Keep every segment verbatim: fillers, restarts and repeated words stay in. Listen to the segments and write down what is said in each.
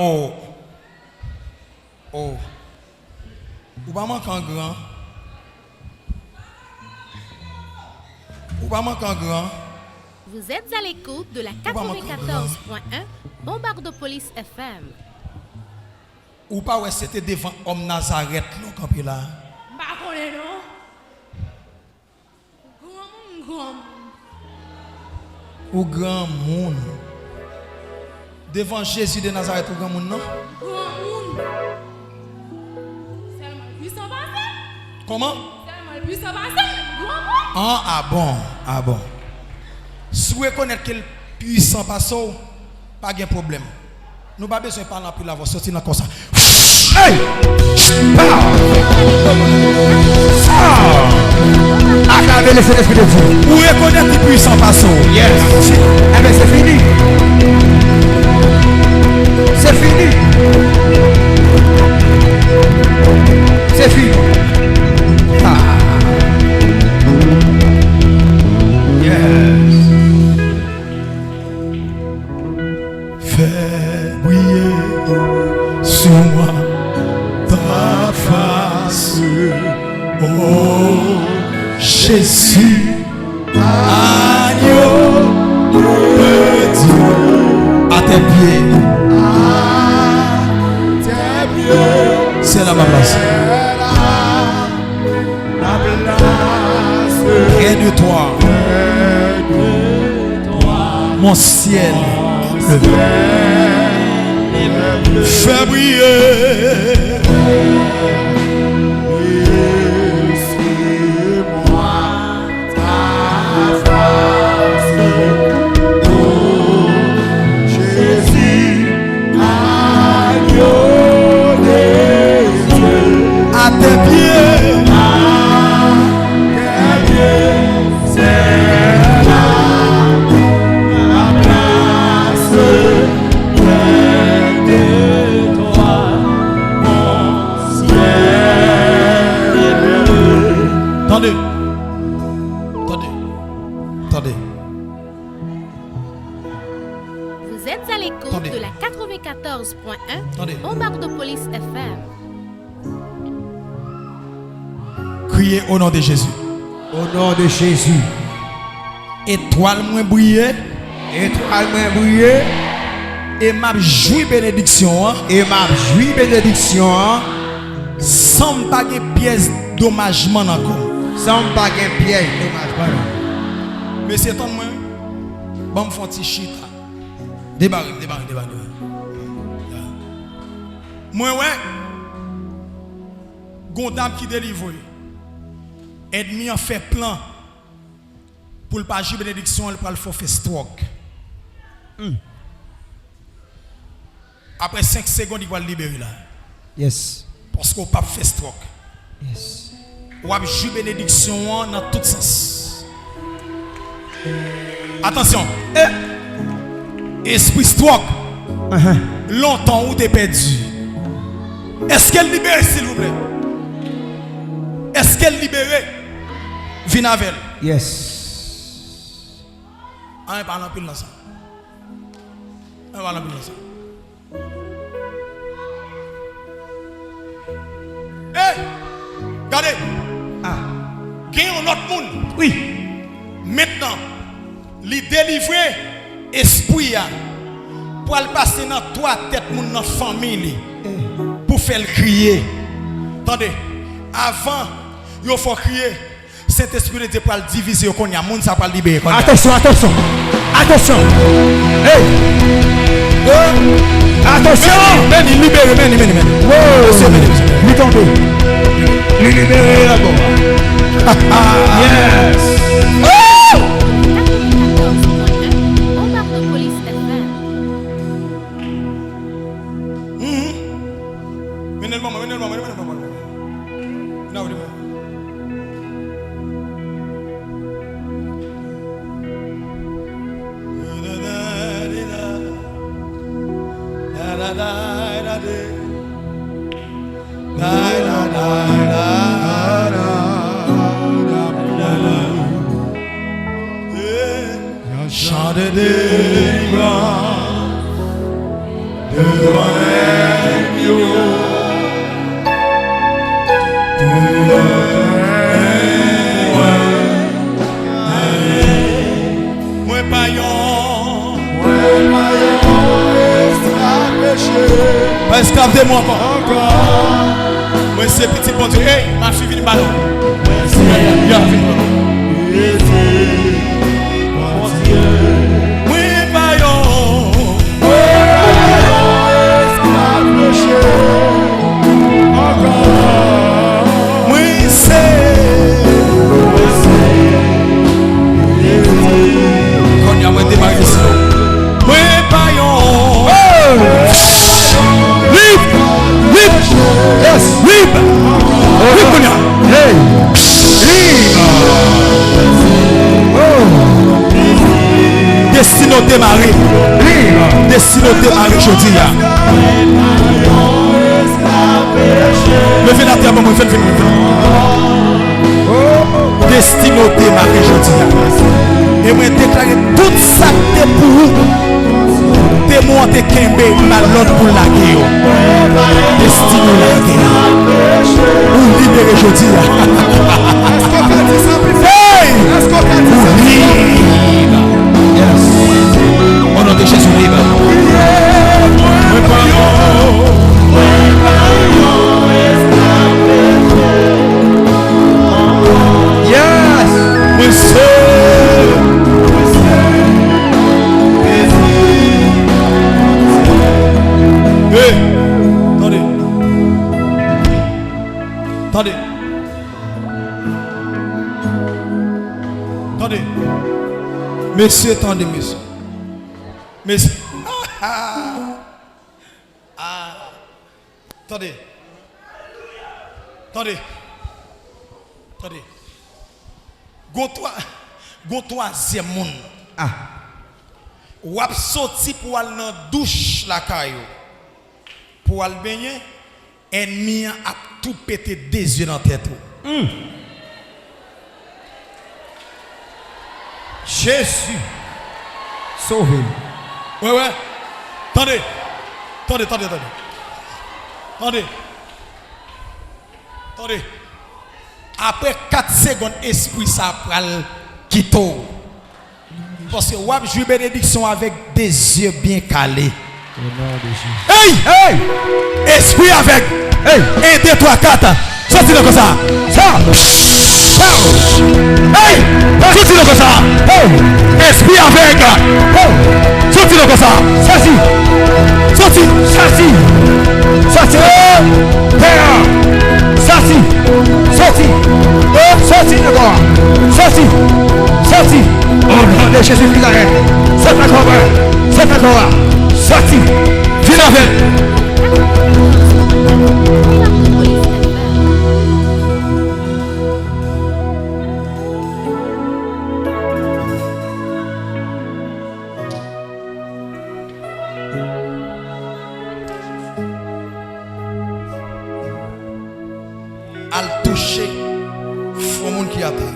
Oh. Oh. Ou pa manke an gran. Ou pa manke an gran. Vous êtes à l'écoute de la quatre-vingt-quatorze point un Bombardopolis F M. Ou pa wè se te devan òm Nazarèt la w kanpe la? M pa konnen non. Granmoun, granmoun. Ou granmoun. Devan Jezi de Nazarèt, ou granmoun, non? Granmoun. Sèlman l pwisan pase m. Kòman? Sèlman l pwisan pase m, granmoun. An, a bon, a bon. Si w rekonèt ke l pwisan pase w, pa gen pwoblèm. Nou pa bezwen pale anpil avè w, soti nan kò sa. Hey! Pow! Ah! Aklamé le Saint-Esprit de Dieu. Ou rekonèt li pwisan pase w. Yes. Enben, se fini. Se fini. Se fini. Ah. Yes. Fais briller sur moi ta face, ô Jésus, agneau de Dieu. À tes pieds. C'est là ma place. Près de toi, mon ciel, fais briller. À tes pieds. Tande. Tande. Tande. Vous êtes à l'écoute de la quatre-vingt-quatorze point un Bombardopolis F M. Kriye, au nom de Jésus. Au nom de Jésus. Etwal mwen briye. Etwal mwen briye. E m ap jwi benediksyon an. E m ap jwi benediksyon an. San m pa gen pyès domajman nan kò m. San m pa gen pyès domajman nan kò m. Mesye, tann mwen. Ban m fè yon ti chita. Debare m, debare m, debare m, debare m. Mwen wè, gon dam ki delivre. Ènmi an fè plan pou l pa jwi benediksyon an, l pral fè w fè stwòk. Apre senk segonn, li pral libere la. Yes. Paske w p ap fè stwòk. Yes. W ap jwi benediksyon an nan tout sans. Atansyon. E, espri stwòk. Lontan ou te pèdi. Èske l libere, silvouplè? Èske l libere? Vin avè l. Yes. Anyen pale anpil nan sa. Anyen pale anpil nan sa. Ey! Gade! Ah! Gen yon lòt moun. Wi. Mentnan, li delivre espri a. Pral pase nan twa tèt moun nan fanmi li. Pou fè l kriye. Tande, avan yo fè w kriye, Sentespri de Dye pral divize yo kounye a. Moun sa pral libere kounye a. Atansyon, atansyon. Atansyon. Hey! Atansyon. Meni, meni, libere, meni, meni, meni. Wow. Mesye, meni, mesye. Li tonbe. Li libere la bon. Yes. Oh! Mhm. Mennen l ban mwen, mennen l ban mwen, mennen l ban mwen. Vin avè li, mwen. Chant de délivrance devant Pa esklav de mwen ankò. Mwen se pitit Bondye. Ey, mafi, vini ba nou. Ya, ya, vini ba nou. Mwen pa yon esklav peche ankò. Mwen se, mwen se, kounye a mwen demare mesye. Mwen pa yon. Lib! Lib! Yes! Lib! Lib kounye a. Hey! Lib! Oh! Destino demare. Lib! Destino demare jodi a. Leve l atè ban mwen, fè l vin, fè l vin. Destino demare jodi a. E mwen deklare tout sa k te pou ou. Demon an te kenbe, l ba l lòd pou l lage yo. Destino lage. Ou libere jodi a. Hey! Ou libre. Yes. Au nom de Jésus, libre. Mwen pa yon. Yes. Mwen se. Hey, tande. Tande. Tande. Mesye, tande, mesye. Mesye. Ah, ah. Ah. Tande. Tande. Tande. Gon twa-, gon twazyèm moun. Ah. W ap soti pou w al nan douch lakay ou. Pou w al benyen, ènmi an ap tou pete de zye nan tèt ou. Hmm. Jezi, sove m. Wè, wè. Tande. Tande, tande, tande. Tande. Tande. Apre kat segonn, espri sa a pral kite w. Paske w ap jwi benediksyon avèk de zye byen kale. Au nom de Jésus. Hey! Hey! Espri avèg. Hey! En, de, twa, kat. Soti nan kò sa. Sa. Sa. Hey! Soti nan kò sa. Hey! Espri avèg. Hey! Soti nan kò sa. Soti. Soti. Soti. Soti. Tè a. Soti. Soti. Soti nan kò a. Soti. Soti. O non de Jezi Nazarèt. Sot nan kò mwen. Sot nan kò a. Soti. Vin avè l. Al touche fwon moun ki atè a.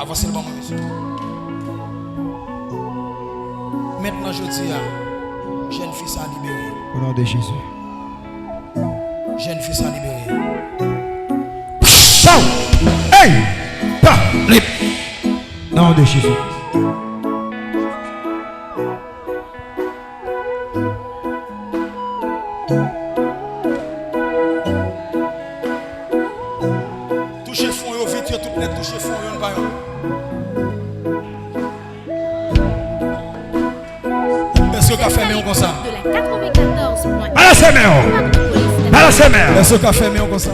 Avanse l ban mwen, mesye. Mentnan, jodi a, jèn fi sa libere. Au nom de Jésus. Jèn fi sa libere. Pow! Hey! Pa! Lib! Nan non de Jezi. Touche fwon yo vit, yo tout nèt, touche fwon yo, youn pa youn. Èske w ka fè men w konsa? Balanse men w. Balanse men w. Èske w ka fè men w konsa?